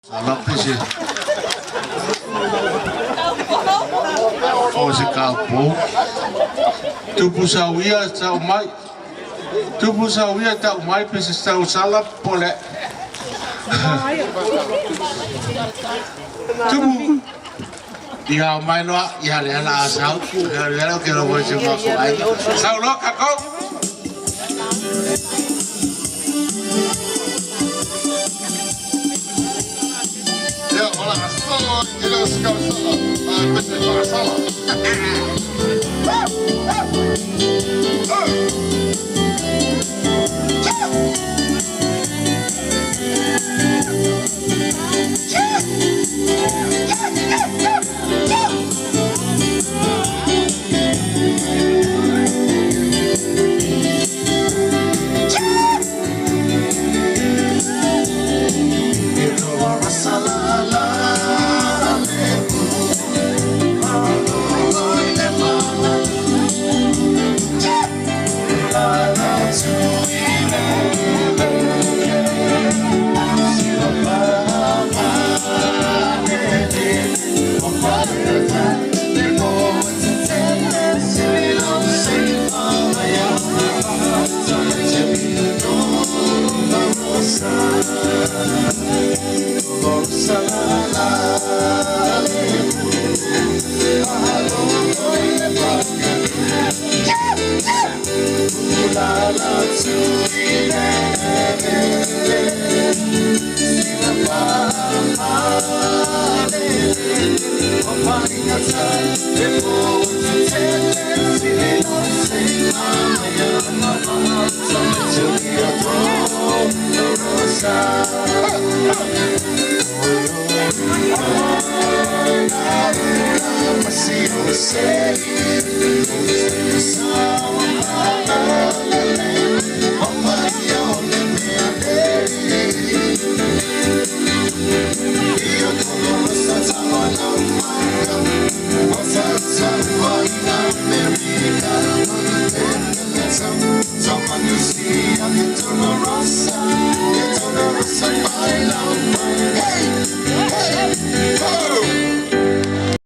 Sala pese. O se kaupo. Tupu sauia tau mai. Tupu sauia tau mai pese sau sala pole. Tupu. Ia mai loa, ia le ala a sau. Ia le ala ke lo se ma ko ai. Sau loa kakou. Ia, o le a sala e le o se kausaga, ae pese faasala.